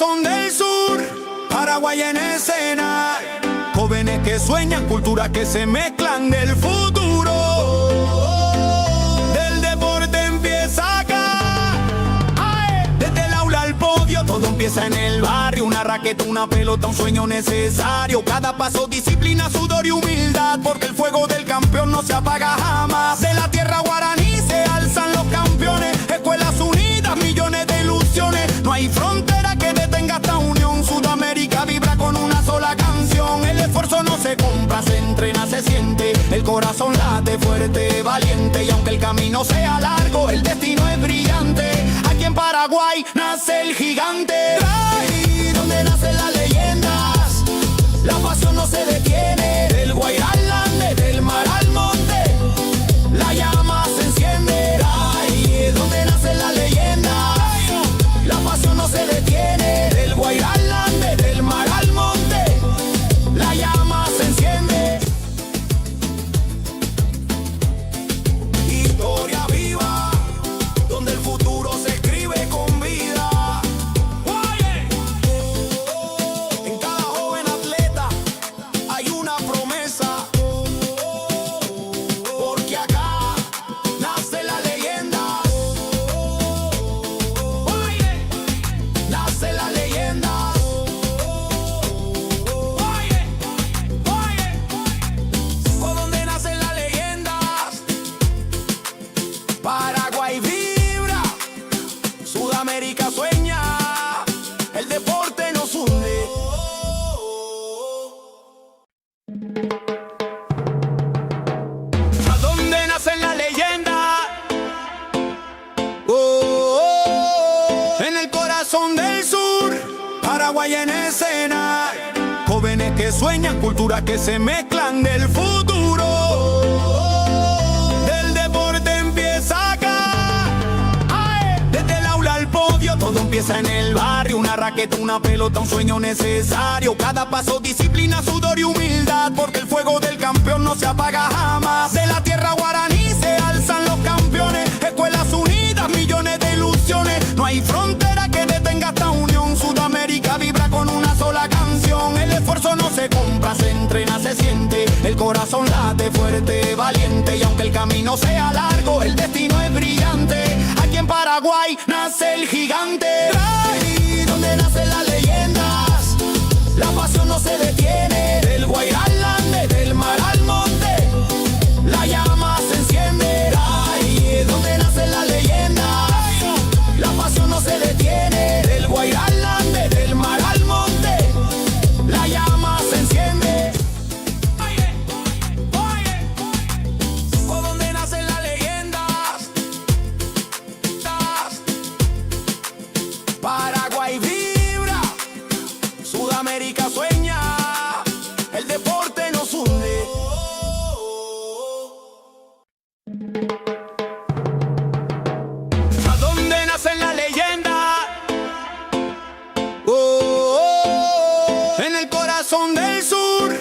corazón del sur, Paraguay en escena. Jóvenes que sueñan, culturas que se mezclan del futuro. Del deporte empieza acá. Desde el aula al podio, todo empieza en el barrio. Una raqueta, una pelota, un sueño necesario. Cada paso, disciplina, sudor y humildad. Porque el fuego del campeón no se apaga jamás. De la tierra guaraní se alzan los campeones. Escuelas unidas, millones de ilusiones. No hay frontera que detenga esta unión. Sudamérica vibra con una sola canción. El esfuerzo no se compra, se entrena, se siente. El corazón late fuerte, valiente. Y aunque el camino sea largo, el destino es brillante. Aquí en Paraguay nace el gigante. Ahí donde nacen las leyendas. La pasión no se detiene. Del Guairalande, del mar al monte. La llama se enciende. Ahí es donde nacen las leyendas. La pasión no se detiene. Del Guairalande, del mar al monte. La llama se enciende. Historia viva, donde el futuro se escribe con vida. Oye, en cada joven atleta hay una promesa. Porque acá nace la leyenda. Oye, nace la leyenda. Oye, oye, por donde nacen las leyendas. Paraguay vibra, Sudamérica sueña, el deporte nos une. ¿A dónde nacen las leyendas? Oh, oh, en el corazón del sur, Paraguay en escena. Jóvenes que sueñan, culturas que se mezclan del futuro. Del deporte empieza acá. Desde el aula al podio, todo empieza en el barrio. Una raqueta, una pelota, un sueño necesario. Cada paso, disciplina, sudor y humildad. Porque el fuego del campeón no se apaga jamás. De la tierra guaraní se alzan los campeones. Escuelas unidas, millones de ilusiones. No hay frontera que detenga esta unión. Sudamérica vibra con una sola canción. El esfuerzo no se compra, se entrena, se siente. El corazón late fuerte, valiente. Y aunque el camino sea largo, el destino es brillante. Aquí en Paraguay nace el gigante. Ahí donde nacen las leyendas. La pasión no se detiene. Del Guairalande, del mar al monte. La llama se enciende. Ahí es donde nacen las leyendas. La pasión no se detiene. Del Guairalande, del mar al monte. La llama se enciende. Oye, por donde nacen las leyendas. Paraguay vibra, Sudamérica sueña, el deporte nos une. ¿A dónde nacen las leyendas? Oh, oh, oh, en el corazón del sur.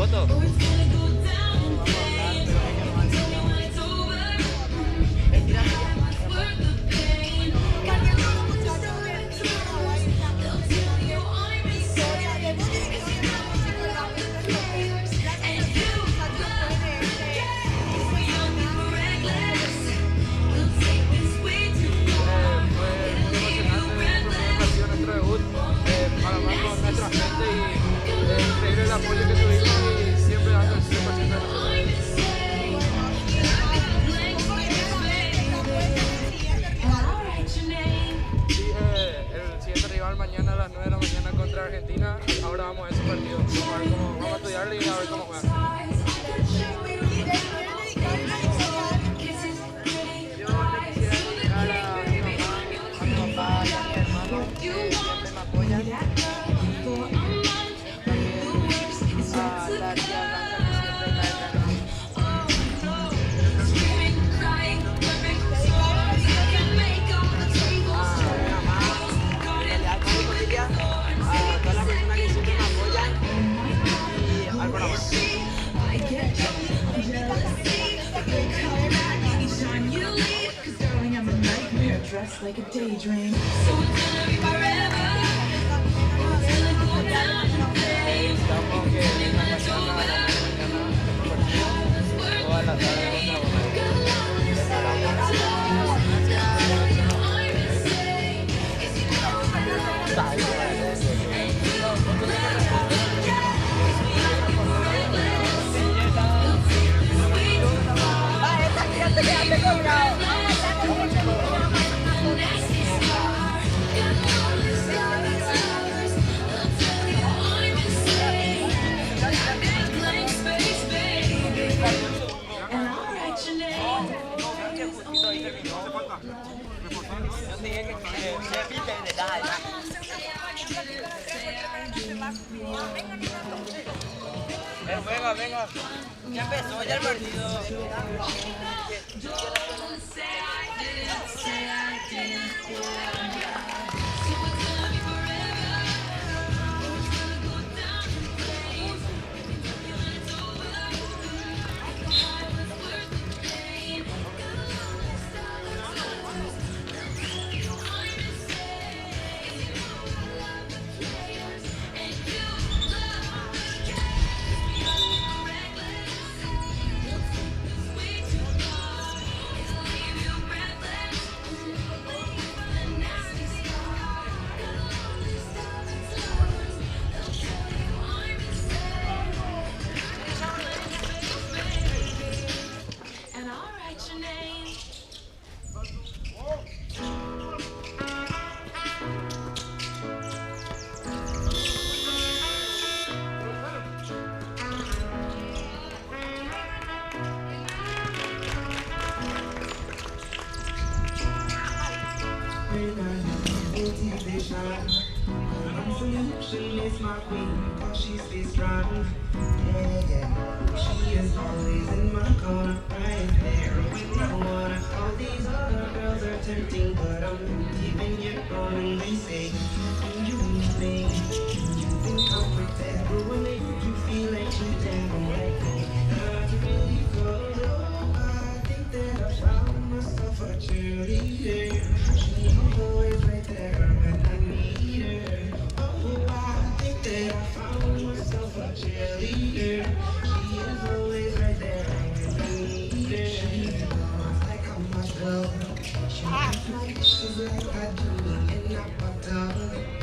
Fue muy emocionante nuestro primer partido, nuestro debut. Panamá con nuestra gente y increíble el apoyo que tuvimos y siempre dando el 100% de nosotros. Sí, el siguiente rival mañana a las 9 de la mañana contra Argentina. Ahora vamos a ese partido. Vamos a ver cómo, vamos a estudiarle y a ver cómo juega. Yo le quisiera dedicar a mi mamá, a mi papá y a mi hermano, que siempre me apoyan. También a la tía Blanca, que siempre está detrás de mí. A mi mamá, en realidad a toda mi familia, a todas las personas que siempre me apoyan y al programa. Necesitamos que venga mañana a las 9 de la mañana nuestro partido o a la tarde contra Bolivia. Venga, venga. Ya empezó ya el partido. Motivation. My solution is my queen, cause she stays strong. Yeah, yeah. She is always in my corner, right there when I wanna. All these other girls are tempting, but I'm keeping you on. And they say, Do you need me? Do you think I'm pretend? But when they you feel like cheating, I'm like, not really, 'cause oh, I think that I found myself a cheerleader. She's always right there when I need her. Oh, I think that I found myself a cheerleader. She is always right there when I need her. She knows like I'm myself. She makes my dishes like I do, and I popped up.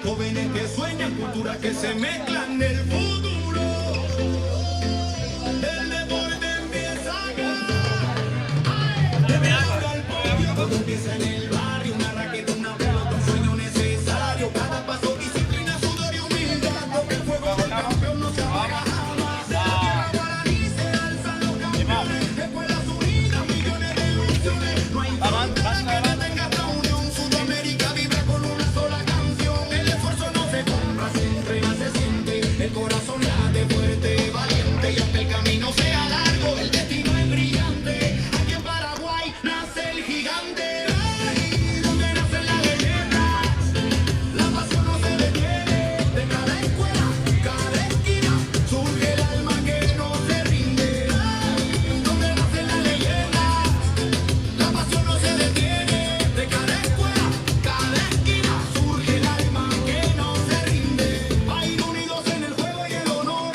Jóvenes que sueñan, culturas que se mezclan del futuro. El deporte empieza acá. Desde el aula al podio, todo empieza en el barrio. Una raqueta, una pelota, un sueño necesario. Cada paso, disciplina, sudor y humildad. Porque el fuego del campeón no se apaga jamás. De la tierra guaraní se alzan los campeones. Escuelas unidas, millones de ilusiones. No hay frontera que detenga esta unión. Sudamérica vibra con una sola canción. El esfuerzo no se compra, se entrena, se siente. El corazón late fuerte, valiente. Y aunque el camino sea largo, el destino es brillante. Aquí en Paraguay nace el gigante. Ahí donde nacen las leyendas. La pasión no se detiene. De cada escuela, cada esquina, surge el alma que no se rinde. Ahí donde nacen las leyendas. La pasión no se detiene. De cada escuela, cada esquina, surge el alma que no se rinde. Va a ir unidos en el juego y el honor.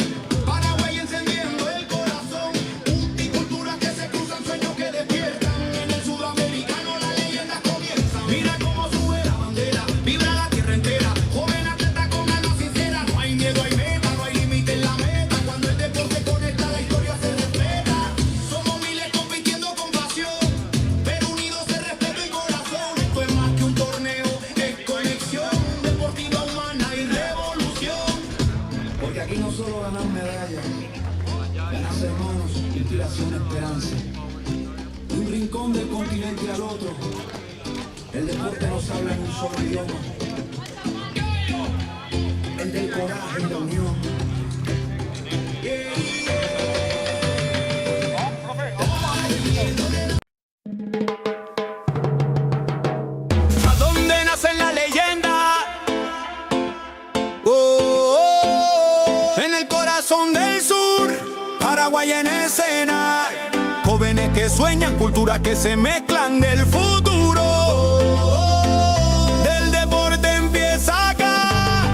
Paraguay encendiendo el corazón. Multiculturas que se cruzan, sueños que despiertan. En el sudamericano las leyendas comienzan. Mira cómo sube la bandera, vibra la tierra entera. Joven atleta con alma sincera. No hay miedo, hay meta, no hay límite en la meta. Cuando el deporte conecta, la historia se respeta. Somos miles compitiendo con pasión, pero unidos en respeto y corazón. Esto es más que un torneo, es conexión deportiva humana y revolución. Porque aquí no solo ganan medallas, ganas hermanos, inspiración, esperanza. De un rincón del continente al otro, el deporte nos habla en un solo idioma. El del coraje y la unión. ¿A dónde nacen las leyendas? Oh, oh, oh. En el corazón del sur, Paraguay en escena. Jóvenes que sueñan, culturas que se mezclan del futuro. Del deporte empieza acá.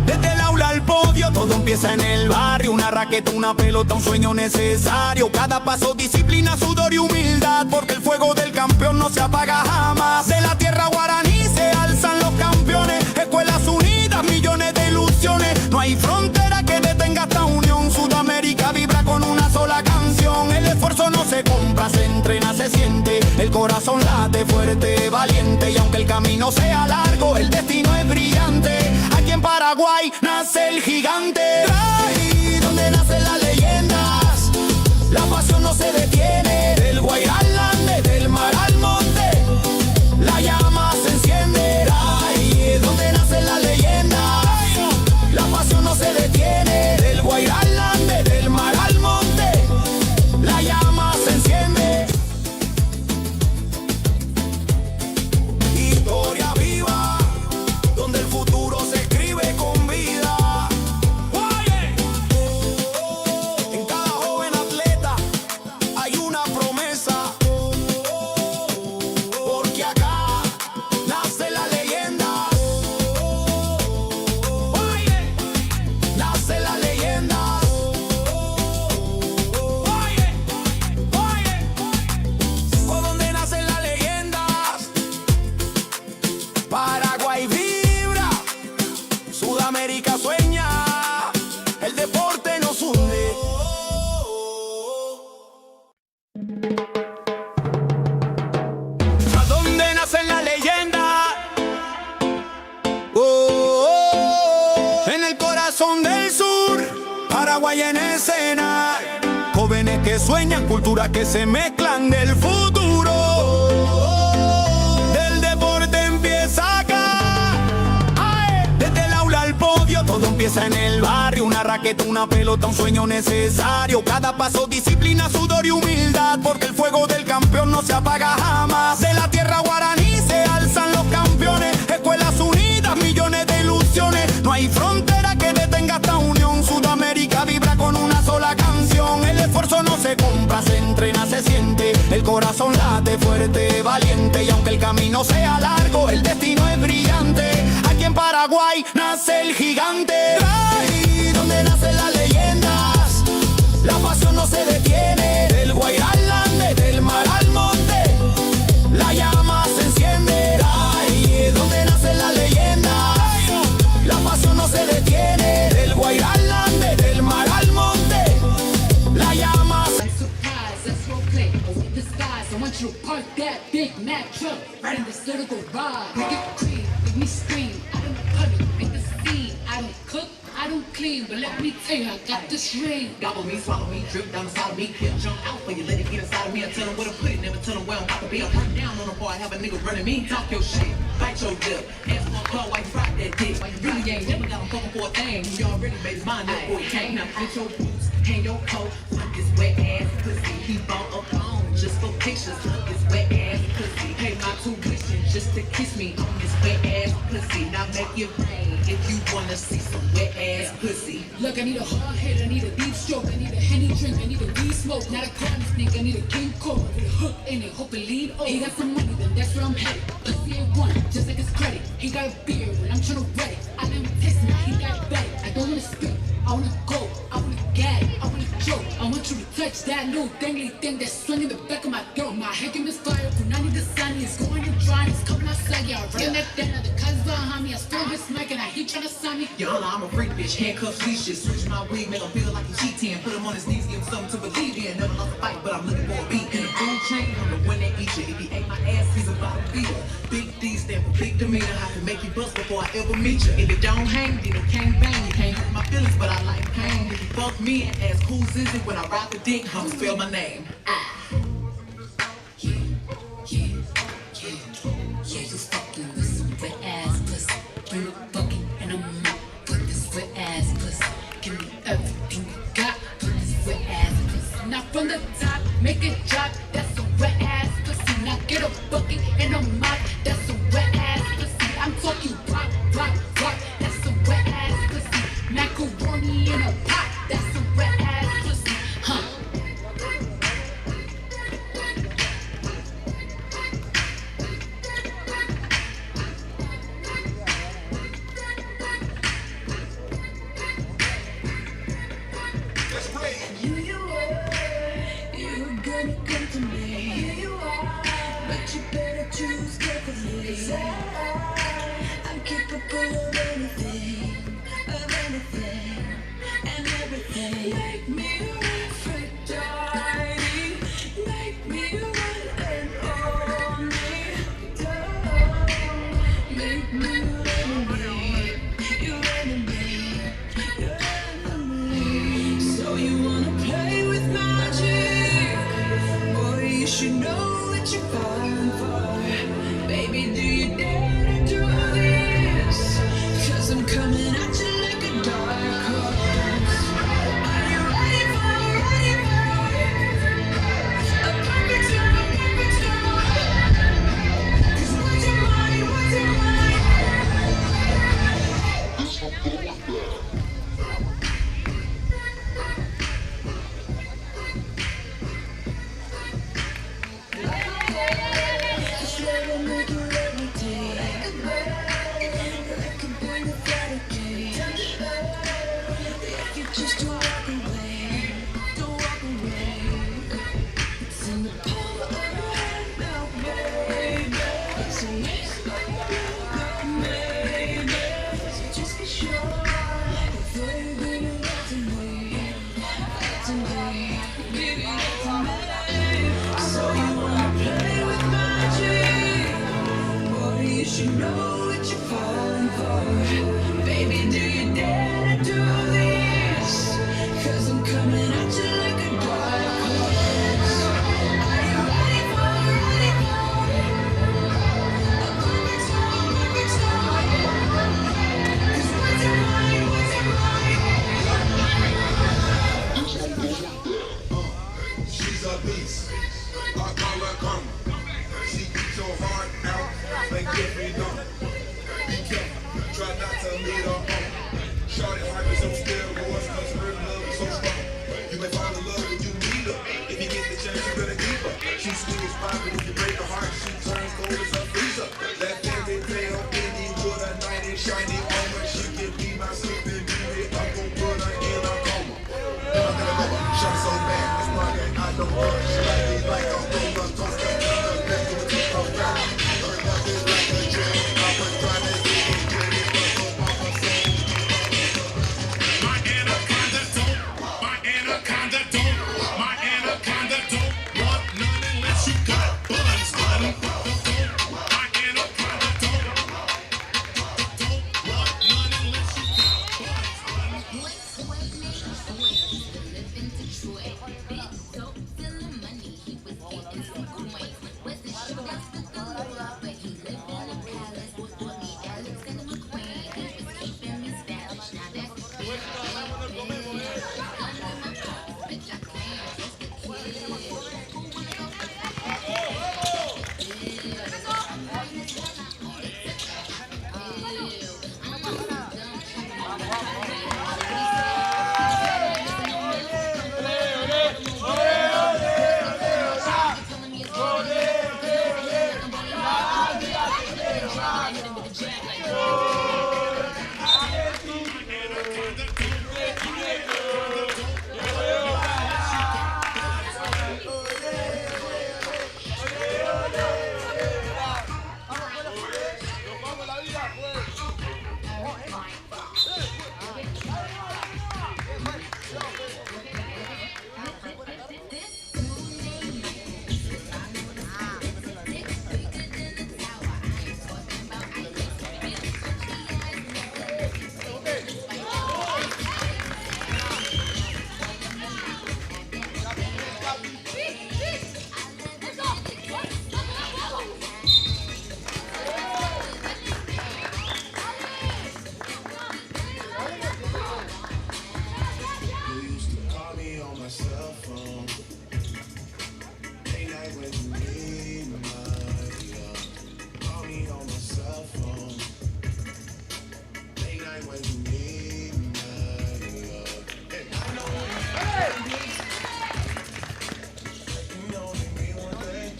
Desde el aula al podio, todo empieza en el barrio. Una raqueta, una pelota, un sueño necesario. Cada paso, disciplina, sudor y humildad. Porque el fuego del campeón no se apaga jamás. De la tierra guaraní se alzan los campeones. Escuelas unidas, millones de ilusiones. No hay frontera que detenga esta unión. Sudamérica vibra con una sola canción. El esfuerzo no se compra, se entrena, se siente. El corazón late fuerte, valiente. Y aunque el camino sea largo, el destino es brillante. Aquí en Paraguay nace el gigante. Ahí donde nacen las leyendas. La pasión no se detiene. Del Guairá al del mar al monte. La llama se enciende. Ahí es donde nacen las leyendas. La pasión no se detiene. Del Guairá al del mar al monte. La llama se enciende. Historia viva, donde el futuro se escribe con vida. Oye, en cada joven atleta hay una promesa. Porque acá nace la leyenda. Oye, nace la leyenda. Oye, oye, por donde nacen las leyendas. Paraguay vibra, Sudamérica sueña, el deporte nos une. ¿A dónde nacen las leyendas? Oh, oh, oh. En el corazón del sur, Paraguay en escena. Jóvenes que sueñan, culturas que se mezclan del futuro. Del deporte empieza acá. Desde el aula al podio, todo empieza en el barrio. Una raqueta, una pelota, un sueño necesario. Cada paso, disciplina, sudor y humildad. Porque el fuego del campeón no se apaga jamás. De la tierra guaraní se alzan los campeones. Escuelas unidas, millones de ilusiones. No hay frontera que detenga esta unión. Sudamérica vibra con una sola canción. El esfuerzo no se compra, se entrena, se siente. El corazón late fuerte, valiente. Y aunque el camino sea largo, el destino es brillante. Aquí en Paraguay nace el gigante. Ahí donde nacen las leyendas. La pasión no se detiene. Del Guairá al del mar al monte. La llama se enciende. Ahí es donde nacen las leyendas. let her go ride. Make it cream, make me scream. Out in public, make a scene. I don't cook, I don't clean, but let me tell you, I got this ring. Gobble me, swallow me, drip down inside of me. Jump out for you, let it get inside of me. I tell 'em where to put it, never tell 'em where I'm about to be. I run down on the bar, have a nigga running me. Talk your shit, bite your lip. Ask for a call while you ride that dick. You really ain't never got him fucking for a thing. You already made his mind up before he came. Now get your boots, hang your coat. Fuck this wet ass pussy. He bought a phone just for pictures of this wet ass pussy. Pay my tuition just to kiss me on this wet ass pussy. Now make it rain if you wanna see some wet ass pussy. Look, I need a hard hit, I need a deep stroke, I need a henny drink, I need a weed smoke, not a crime snake, I need a king cobra with a hook in it, hope it lead over. He got some money, then that's where I'm headed. Pussy ain't one, just like his credit. He got a beard when I'm tryna wet it. I let him taste me, he diabetic. I don't wanna speak, I wanna go, I wanna gag, I wanna choke. I want you to touch that little dangly thing that's swinging the back of my throat. My head game is fire, Punani the sun is going and drying, it's coming outside, yeah. I run that down, now the cuz behind me. I stole his mic and I he tryna sign me. Your Honor, I'm a freak bitch, handcuffs, leashes, switch my wig, make him feel like he's cheating. Put him on his knees, give him something to believe in. Never lost a fight, but I'm looking for a beat. In the food chain, I'm the one that eat you. If he ate my ass, he's about to beat. Big D stand for big demeanor. I can make you bust before I ever meet you. If it don't hang, then it can't bang. You can't hurt my feelings, but I like pain. If you fuck me and ask who's is it when I ride the dick, I'ma spell my name. Yeah, yeah, yeah. Yeah, you fucking with some wet ass pussy. Bring a bucket and a mop. Put this wet ass pussy. Give me everything you got. Put this wet ass pussy. Now from the top, make it drop. That's some wet ass pussy. Now get a bucket and a mop. That's some wet ass pussy. I'm talking rock, rock, rock. That's some wet ass pussy. Macaroni in a pot. That's some wet ass pussy. Huh? Knew you were, you were gonna come to me. Here you are, but you better choose carefully. 'Cause I'm capable of anything, of anything, and everything. Make me your Aphrodite, make me your one and only. Don't make me your enemy, your enemy, your enemy. So you wanna play with magic? Boy, you should know what you're falling for. Baby, do you dare to do this? 'Cause I'm coming at you like a dark horse. Are you ready for, ready for a perfect storm, a perfect storm? 'Cause what's your mind, what's your mind? This love will make you levitate. Like a bird, like a bird without a cage. If you just don't walk away, don't walk away. It's in the palm of your hand now, baby. So yes, no, maybe. So just be sure before you give it up to me, up to me, give it up to me. So you wanna play with magic? Boy, you should know what you're falling for. Baby, do you dare to do this? 'Cause I'm coming at you like a dark horse. Are you ready for, ready for a perfect storm, perfect storm? 'Cause what's your mind, what's your mind? She's a beast. I call her karma. She eats your heart out like Jeffrey Dahmer. Be careful, try not to lead her on. Shawty heart is on steroids, 'cause her love is so strong. You may fall in love when you meet her. If you get the chance, you better keep her. She sweet as pie, but if you break her heart, she turns cold as a freezer. That fairy tale ending with a knight in shiny armor. She can be my sleeping beauty. I'm gon' put her in a coma. Never gonna go her. Shot so bad, it's probably I don't know. She like me like a roller coaster. The left to the around. Her love is like a drug. I was trying to get it, get it, but so mama so. the jab like. You used to call me on my cell phone. Late night when you need my love. Call me on my cell phone. Late night when you need my love. And I know when that can only mean one thing.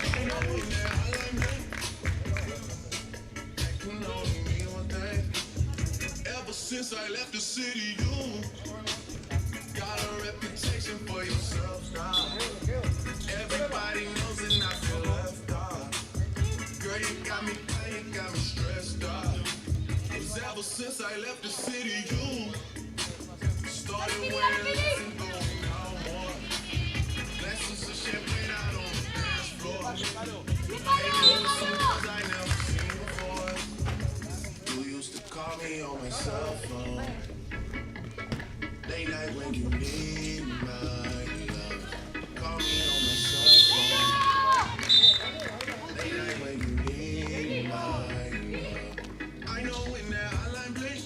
I know when that hotline bling, that can only mean one thing. Ever since I left the city, you got a reputation for yourself now. Everybody knows and I feel left out. Girl, you got me, you got me stressed out. 'Cause ever since I left the city, you started wearing less and going out more. Glasses of champagne out on the dance floor. Hanging with some girls I never seen before. You used to call me on my cell phone. Late night when you need my love. Call me on my cell phone. Late night when you need my love. I know when that hotline bling,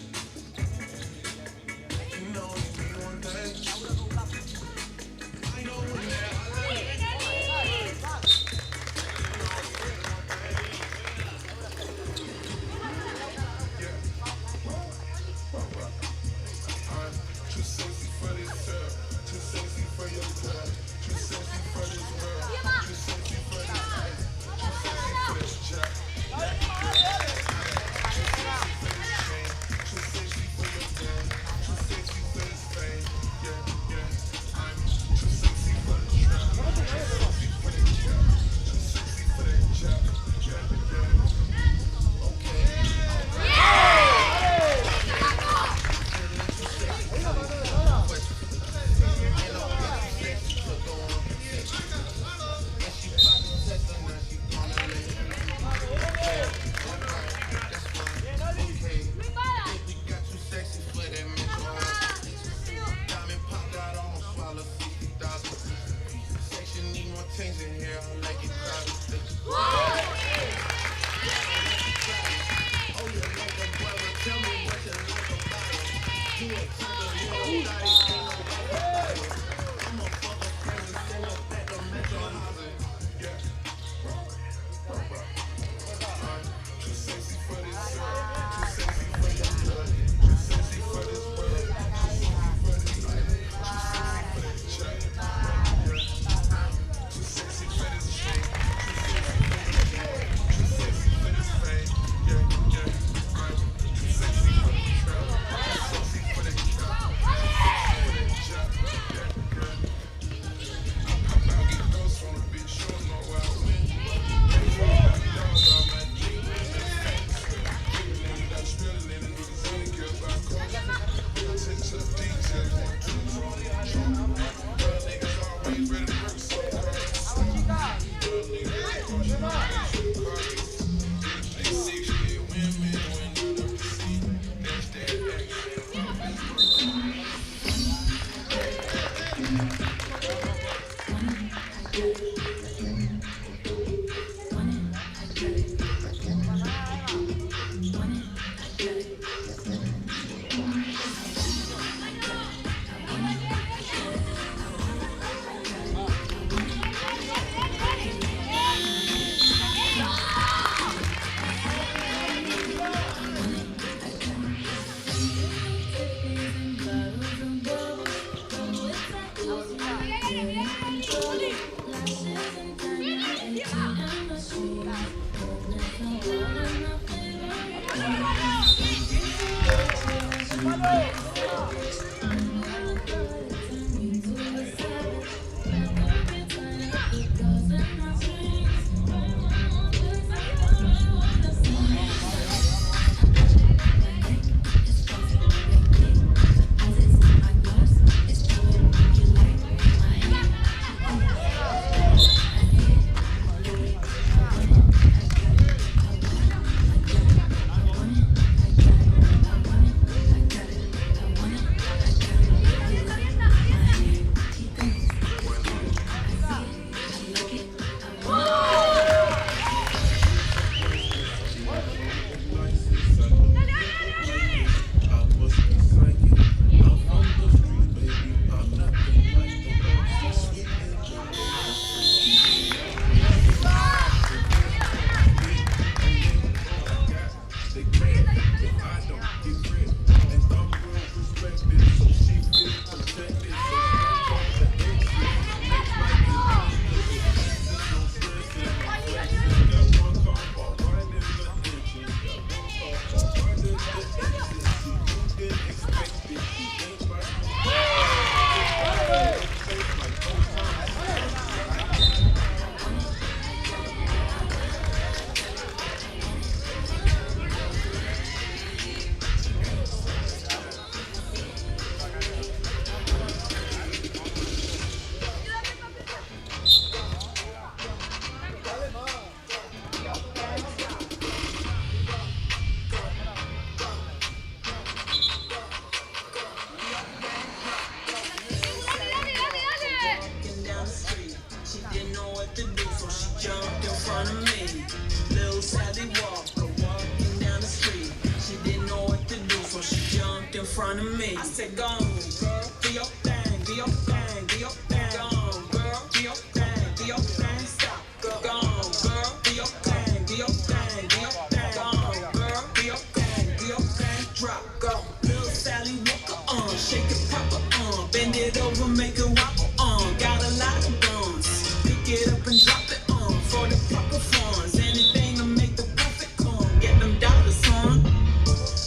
front of me. I said, go on, girl, do your thing, do your thing, do your thing. Go on, girl, do your thing, do your thing. Stop. Go, go on, girl, do your thing, do your thing, do your thing. Go on, girl, do your thing, do your thing. Drop, go. Lil Sally Walker on, shake it proper on, bend it over, make it wobble on. Got a lot of guns, pick it up and drop it on for the proper funds. Anything to make the profit come, get them dollars, son.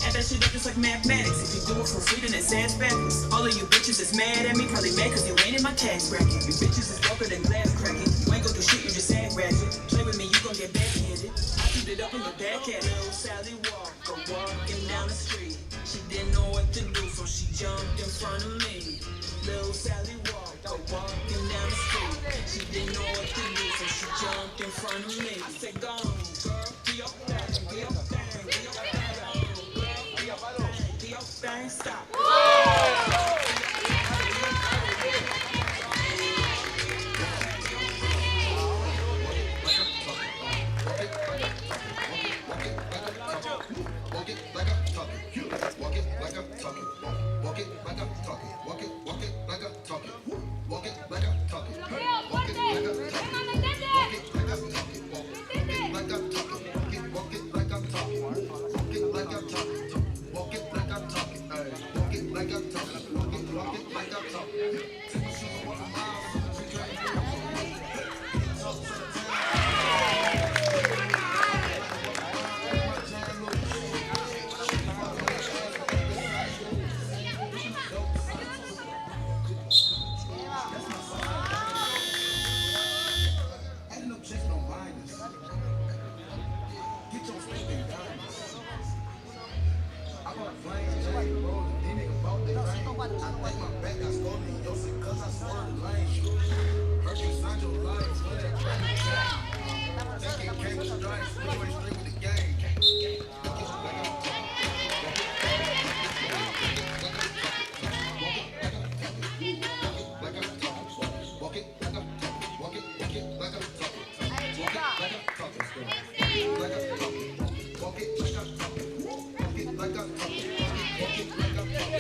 Add that shit up just like mathematics. If you do it for free, then it's ass backwards. All of you bitches is mad at me, probably mad cause you ain't in my tax bracket. You bitches is broker than glass cracking. You ain't gon' do shit, you just act ratchet. Play with me, you gon' get backhanded. I shoot it up and look back at it. Little Sally Walker walking down the street. She didn't know what to do, so she jumped in front of me. Little Sally Walker walking down the street. She didn't know what to do, so she jumped in front of me. I said, go on, girl, do your thing, do your thing, do your thing. Go on, girl, do your thing, do your thing, stop. Walk it like I talk it. Walk it like I talk it. Walk it like I talk it. Walk it, walk it like I talk it. Walk it like I talk it. Walk it like I talk it. Walk it like I talk it. Walk it like I talk it. Walk it, walk it like I talk it. Walk it like I talk it. Walk it like I talk it. Walk it like I talk it. Walk it, walk it like I talk it. Take my shoes off a mile. Adding up checks, no minus. Get your steak and diamonds. I bought flames, Jay, roll it. These niggas bought they fame. I think my back got scoliosis, cause I swerved the lane. Heard you signed your life for that crack. Think it came with stripes, but you ain't straight with the game. Walk it like I'm talking. Walk it like I'm talking. Walk it like I'm talking. Walk it, walk it like I'm talking. Walk it like I'm talking. Like I'm talking. Walk it like I'm talking. Walk it like I'm talking. Walk it like I'm talking.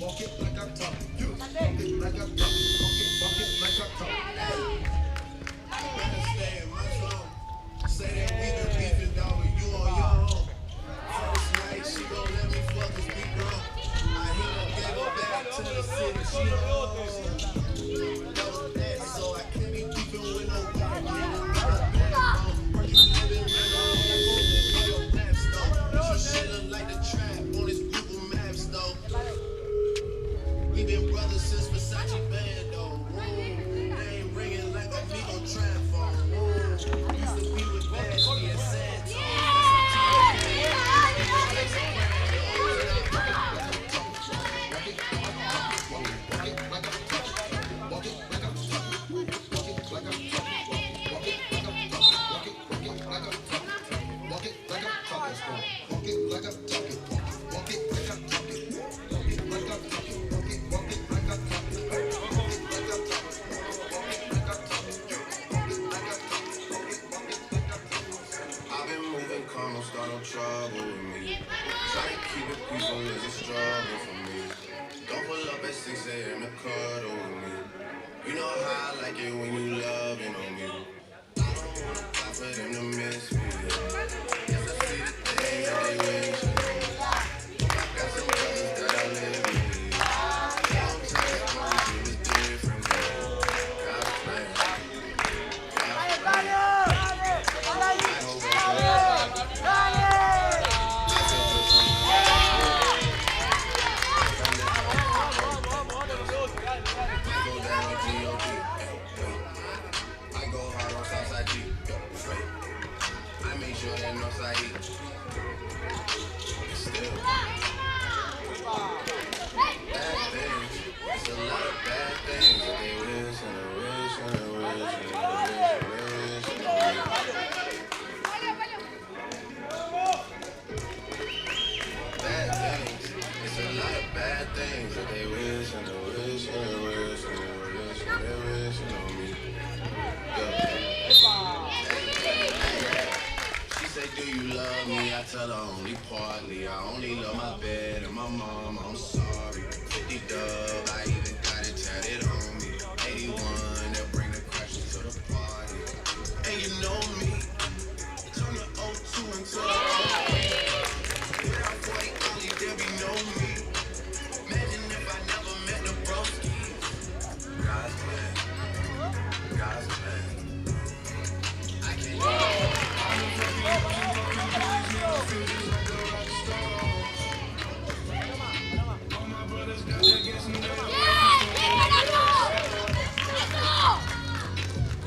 Walk it like I'm talking. Walk it like I'm talking. Walk it, walk it like I'm talking. Better stay in my zone. Say that we been beefing, dog, but you on your own. First night, she gon' let me fuck 'cause we grown. I hit her, gave her back to the city, she home. Know that, so I can't be beefing with no white nigga. Got a backbone. Heard you living with a on your maps, though. She shit look like the trap on his Google Maps, though. We been brothers since Versace Bando. Woo. Name ringing like Amigo trap phone. Woo. Used to be with Basky and Santos. Walk it like I'm talking. Walk it like I'm talking. Walk it like I'm talking. Walk it like I'm talking. Walk it, walk it like I'm talking. Walk it like I'm talking. Walk it like I'm talking. Walk it like I'm talking. Walk it like I'm talking. Walk it, walk it like I'm talking. Walk it like I'm talking. Walk it like I'm talking. Walk it like I'm talking. Walk it, walk it like I'm talking. I've been moving calm, don't start no trouble with me. Try to keep it peaceful is a struggle for me. Don't pull up at 6 a.m. to cuddle with me. You know how I like it when you loving on me. I don't wanna die for them to miss me. Yes, I see the things that they wish on me. I got some brothers that I live with. Long time ago, we was different. God plan. God plan. I hope I go down with G.O.D. I go hard on Southside G. I make sure that Northside E. It's still bad things. It's a lot of bad things that they wish and they wish and they wish and they wish and they wish and they wish. Bad things. It's a lot of bad things that they wish and they wish and they wish and they wish and they wish on me. Yeah. She said. say, Do you love me? I tell her only partly. I only love my bed and my mom. I'm sorry. 50 dub, I even got it tatted on me. 81, they'll bring the crashes to the party. And you know me. Turn the 02 into the 03. Without 40 Ollie, there be no me. Imagine if I never met the broskies. God's plan. God's plan. I can't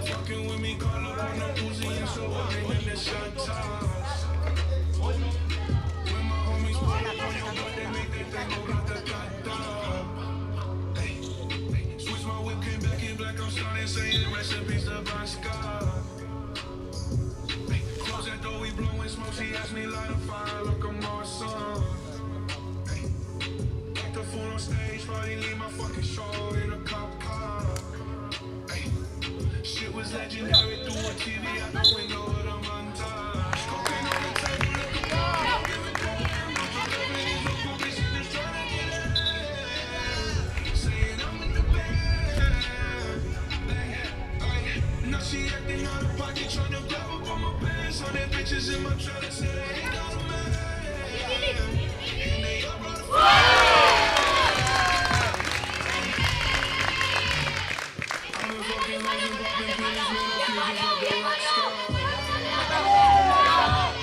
Fucking with me, call up on the Uzi and show up in the shot toss. When my homies pull up on your block, they make that thing go grata-ta-ta. Ay, ay. Switch my whip, came back in black, I'm starting saying recipes to Bon Scott. Ay, Close that door, we blowing smoke. She asked me light a fire like I'm awesome. Ay, Act a fool on stage, probably leave my fucking show in a cop car. Ay, Shit was legendary through a TV out the window of the montage. Cocaine on the table, look around. Don't give a damn. Don't you love it? These local bitches just tryna get in. Saying I'm in the band. Ay, Now she acting out of pocket, tryna grab up on my pants. 100 bitches in my trailer, say they ain't got a man. And they all brought a I've been fucking hoes and popping pills, man, I feel just like a rock star.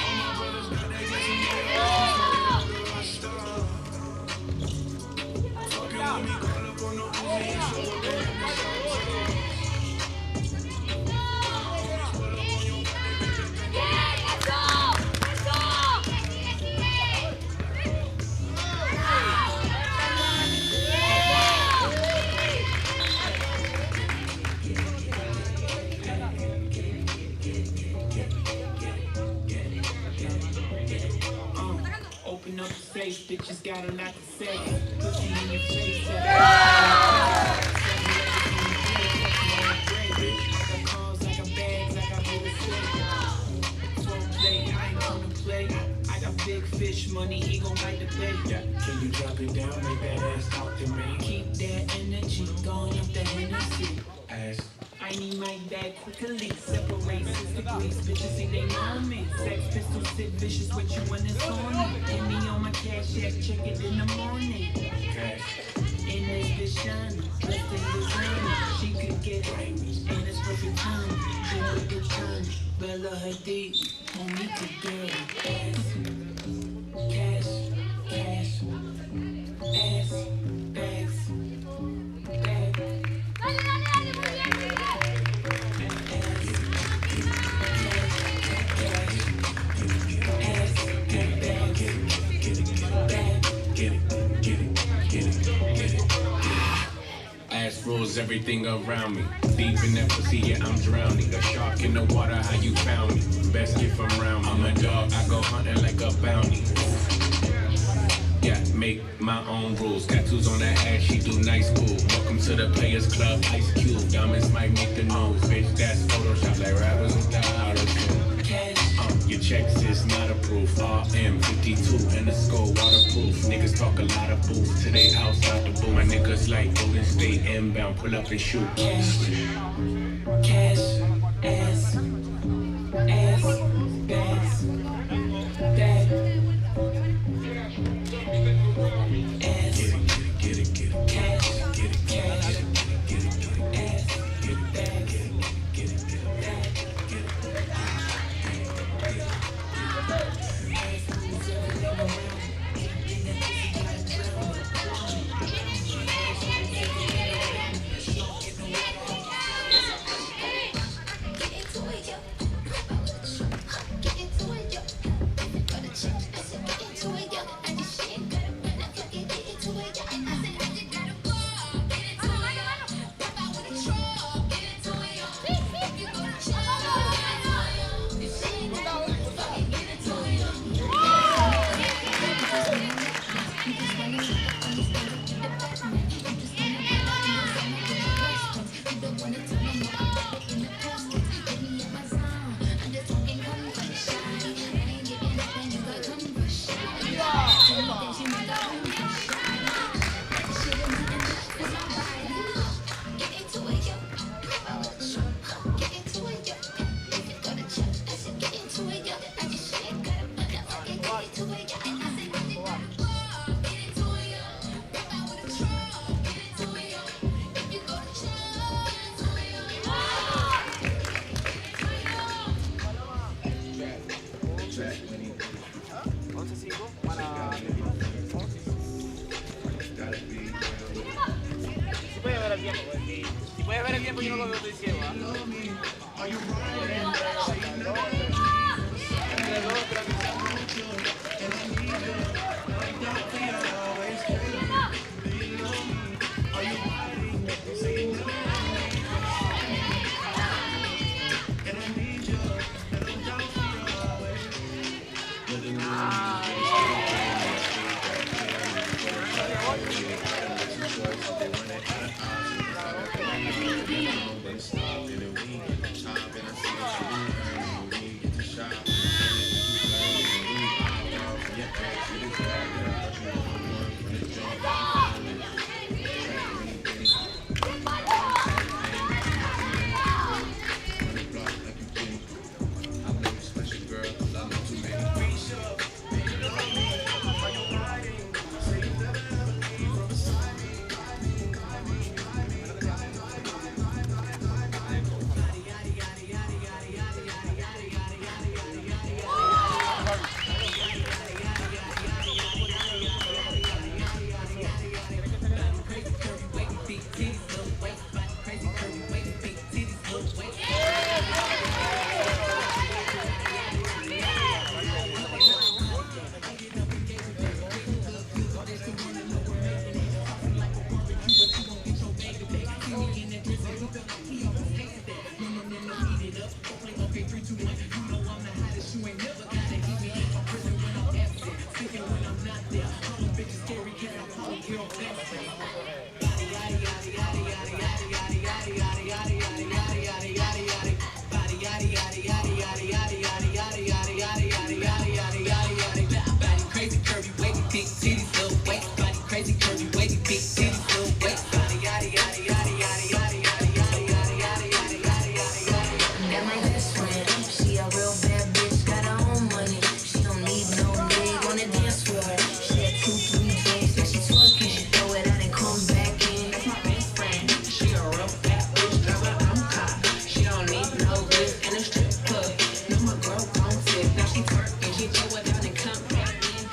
All my brothers got that gas and they always smoking out the roster. Fucking with me, call up on the Uzi and show up in the shot Homies pull up on your block, they make that thing go. Open up the safe, bitches got a lot to say. Pussy in your face, I got cars, I got bags, I got real estate. Don't play, I ain't gonna play. I got big fish money, he gon' bite the bait. Yeah, can you drop it down? Make that ass talk to me. Keep that energy going up the Hennessy. Ass. I need my bag quickly. Separate 6 degrees, bitches think they know me. Sex pistol sit vicious with you when it's on. Hit me on my cash app, check it in the morning. Cash. In this bitch shining, dressed in designer. She could get and it's perfect timing. She with the time, Bella Hadid, homie could girl. Ass, cash, cash, ass, bags, bag. Get it, get it, get it, get it, get it. Ass rules everything around me. Deep in that pussy, yeah, I'm drowning. A shark in the water, how you found me? Best get from round me. I'm a dog, I go hunting like a bounty. Yeah, make my own rules. Tattoos on that ass, she do nice cool. Welcome to the Players Club, Ice Cube. Diamonds might make the news. Bitch, that's Photoshop like rappers without auto-tune. Your checks is not approved. RM52 and the skull waterproof. Niggas talk a lot of booth till they outside the booth. My niggas like Golden State inbound, pull up and shoot. Cash, cash, ass, ass, bags, bag. Ass, Get it, get it, get it, cash, get it, cash, get it, get it, ass, get it, bags, get it, get it, bag. get it. Ass moves everything around me. In that pussy got drowned. Shark in the water. Puedes ver el tiempo, yo no lo veo, estoy ciego, ¿ah? Entre dos, transmisión. Got my best friend, she a real bad bitch, got her own money. She don't need no nigga on the dance floor. She had 2, 3 drinks, now she twerking. She throw it out and come back in. That's my best friend. She a real bad bitch, drive her own car. She don't need no lift in a strip club. No, my girl gon' tip. Now she twerking, she throw it out and come back in.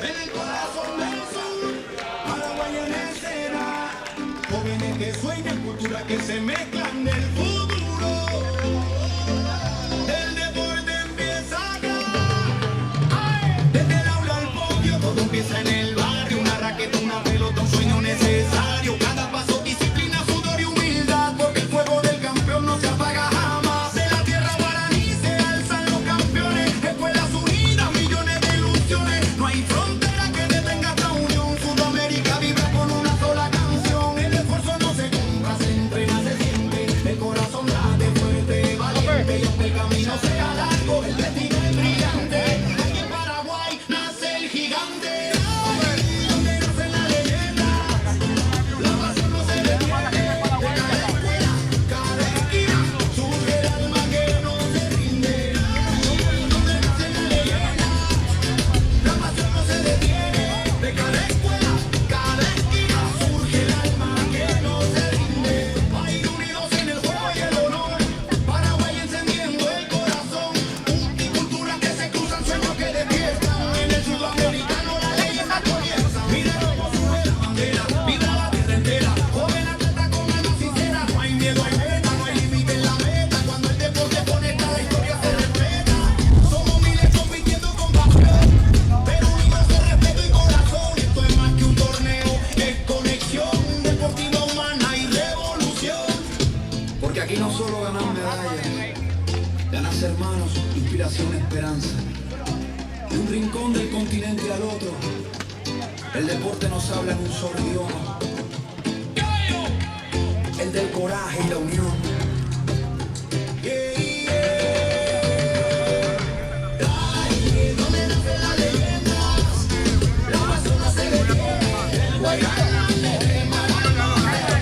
En el corazón del sur, Paraguay en escena. Jóvenes que sueñan, cultura que se mezclan del futuro. El deporte empieza acá. Ay, Desde el aula al podio, todo empieza en el barrio. Una raqueta, una pelota, un sueño necesario. Cada paso, disciplina, sudor y humildad. Porque el fuego del campeón no se apaga jamás. De la tierra guaraní se alzan los campeones. Escuelas unidas, millones de ilusiones. No hay frontera que detenga esta unión. Sudamérica vibra con una sola canción. El esfuerzo no se compra, se entrena, se siente. El corazón late fuerte, valiente. Y aunque el camino sea largo, el destino es brillante. Aquí en Paraguay nace el gigante. Ay, Donde nace la leyenda. La pasión no se detiene. De cada escuela, cada esquina, surge el alma que no se rinde. Donde nace la leyenda. La pasión no se detiene. De cada escuela, cada esquina, surge el alma que no se rinde. País unidos en el juego y el honor. Paraguay encendiendo el corazón. Multiculturas que se cruzan, sueños que despiertan. En el sudamericano la leyenda comienza. Mira cómo sube la bandera, vibra la tierra entera. Joven atleta con alma sincera. No hay miedo, hay meta, no hay límite en la meta. Cuando el deporte conecta, la historia se respeta. Somos miles compitiendo con pasión. Pero unidos con respeto y corazón. Esto es más que un torneo, es conexión deportiva humana y revolución. Porque aquí no solo ganan medallas, ganas hermanos, inspiración, esperanza. De un rincón del continente al otro, el deporte nos habla en un solo idioma. El del coraje y la unión. Yeah, yeah. Ay, donde nacen las leyendas, la pasión no se detiene. El Guayrá de Maracay,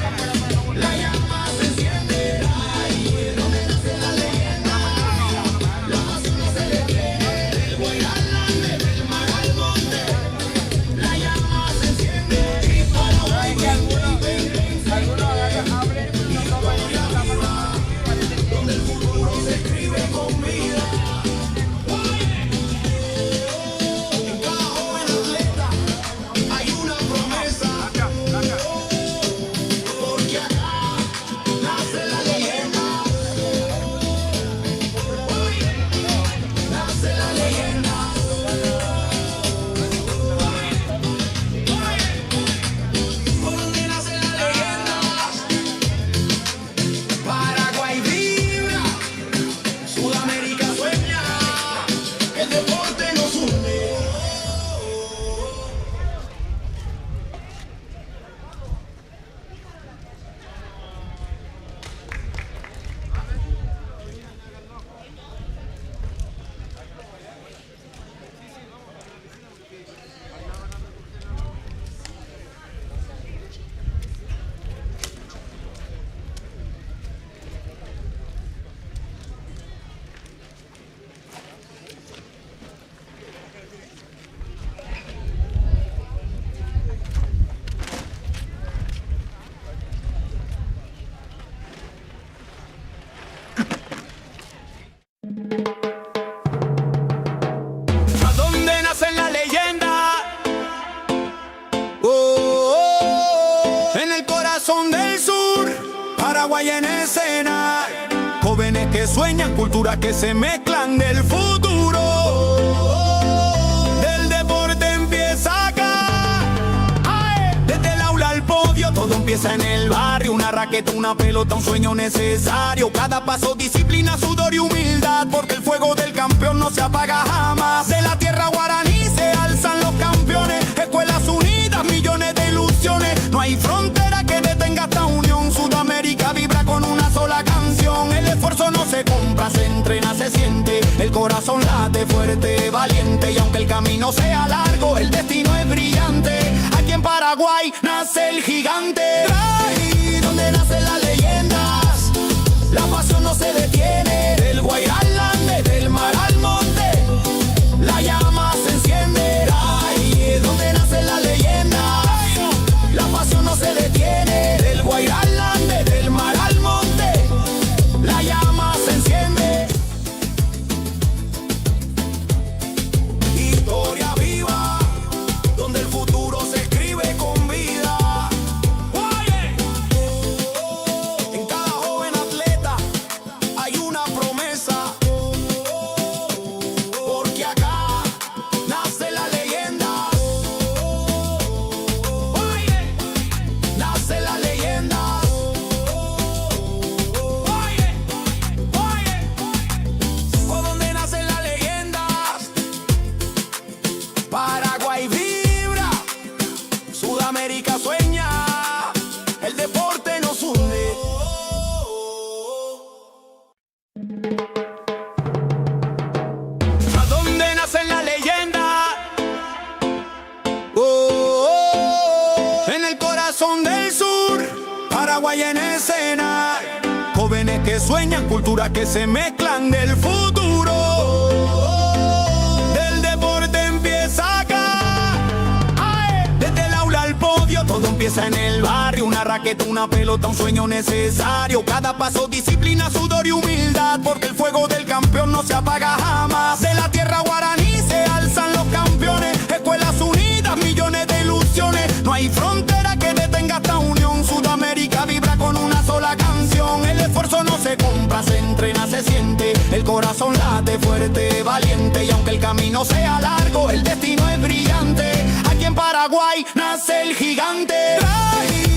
la llama se enciende. Ay, donde nacen las leyendas, la pasión no se detiene. Del Guayrá del mar al monte, la llama se enciende. Y Paraguay, ven, ven, ven, Algunos agarran, abren, no toman y la ¿A dónde nace la leyenda? Oh, oh, oh. En el corazón del sur, Paraguay en escena. Jóvenes que sueñan, culturas que se mezclan del futuro. Del deporte empieza acá. ¡Ay! Desde el aula al podio, todo empieza en el barrio. Una raqueta, una pelota, un sueño necesario. Cada paso, disciplina, sudor y humildad. Porque el fuego del campeón no se apaga jamás. De la tierra guaraní se alzan los campeones. Escuelas unidas, millones de ilusiones. No hay frontera que detenga esta unión. Sudamérica vibra con una sola canción. El esfuerzo no se compra, se entrena, se siente. El corazón late fuerte, valiente. Y aunque el camino sea largo, el destino es brillante. Aquí en Paraguay nace el gigante. Ahí donde nacen las leyendas. La pasión no se detiene. Del Guairalande, del mar al monte. La llama se enciende. Ahí es donde nace la leyenda. La pasión no se detiene. Del Guairalande, del mar al monte. La llama se enciende. Historia viva, donde el futuro se escribe con vida. Oye, en cada joven atleta hay una promesa. Porque acá nace la leyenda. Oye, nace la leyenda. Oye, oye, por donde nacen las leyendas. Paraguay vibra, Sudamérica sueña, el deporte nos une. ¿A dónde nacen las leyendas? Oh, oh, oh. En el corazón del sur, Paraguay en escena. Jóvenes que sueñan, culturas que se mezclan del futuro. Del deporte empieza acá. ¡Ay! Desde el aula al podio, todo empieza en el barrio. Una raqueta, una pelota, un sueño necesario. Cada paso, disciplina, sudor y humildad. Porque el fuego del campeón no se apaga jamás. De la tierra guaraní se alzan los campeones. Escuelas unidas, millones de ilusiones. No hay frontera que detenga esta unión. Sudamérica vibra con una sola canción. El esfuerzo no se compra, se entrena, se siente. El corazón late fuerte, valiente. Y aunque el camino sea largo, el destino es brillante. Aquí en Paraguay nace el gigante. Ay.